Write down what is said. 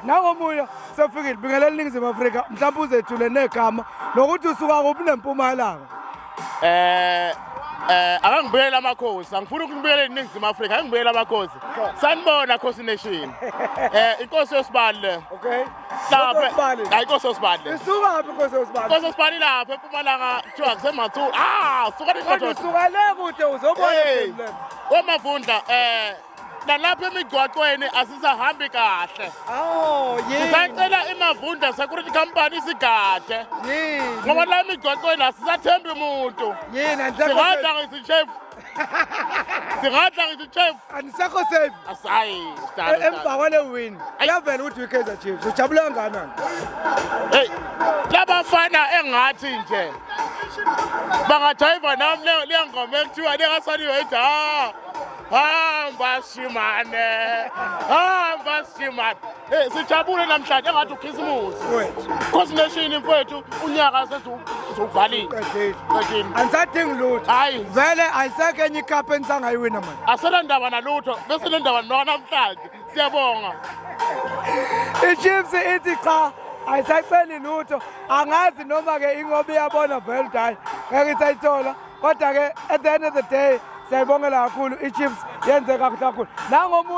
Nangomunye sefikile, bingelela iNingizimu Afrika, mhlawumbe uzethule negama nokuthi usuka kuphi neMpumalanga. Akangibuyela amakhosi, angifuni ukubuyela eNingizimu Afrika, angibuyela amakhosi. Sanibona Khosi Nation. Inkosi yosibali le. Okay. Lapha. Yosibali. Hayi, inkosi yosibali le. Isuka phi inkosi yosibali? Inkosi yosibali lapha eMpumalanga, kuthiwa kuseMathu. Ah, suka Kodwa ni. usuka le kude uzobona Hey. le. Wemavundla, nalapha emigwaqweni asisahambi kahle. Oh, yini? Sisacela iMavundla Security Company isigade. Yini? Ngoba la emigwaqweni asisathembi umuntu. Yini anisekho? Singadla ngisho chef. Singadla ngisho chef. Anisekho safe. Asayi, sidalo. Emva kwale win, kuyavela ukuthi uyi-Kaizer Chiefs. Ujabule kangakanani? Hey, labafana engathi nje bangajayiva nami leya ngoma ekuthiwa lengasaliwe ithi, ha, hamba shimane, hamba shimane. Hey, sijabule namhlanje engathi ukhisimusi. Wethu. Khosi Nation mfowethu, unyaka sesiwuvalile. Qedile. Qedile. Anisadingi lutho. Hayi. Vele ayisekho enye icup enisangayiwina manje. Asenandaba nalutho, bese nendaba namhlanje. Siyabonga. I-Chiefs ithi cha, ayisaceli lutho. Angazi noma ke ingoba iyabona vele ukuthi hayi, ngeke isayithola, kodwa ke at the end of the day siyayibongela kakhulu i-Chiefs, yenze kakuhle kakhulu nangomunye.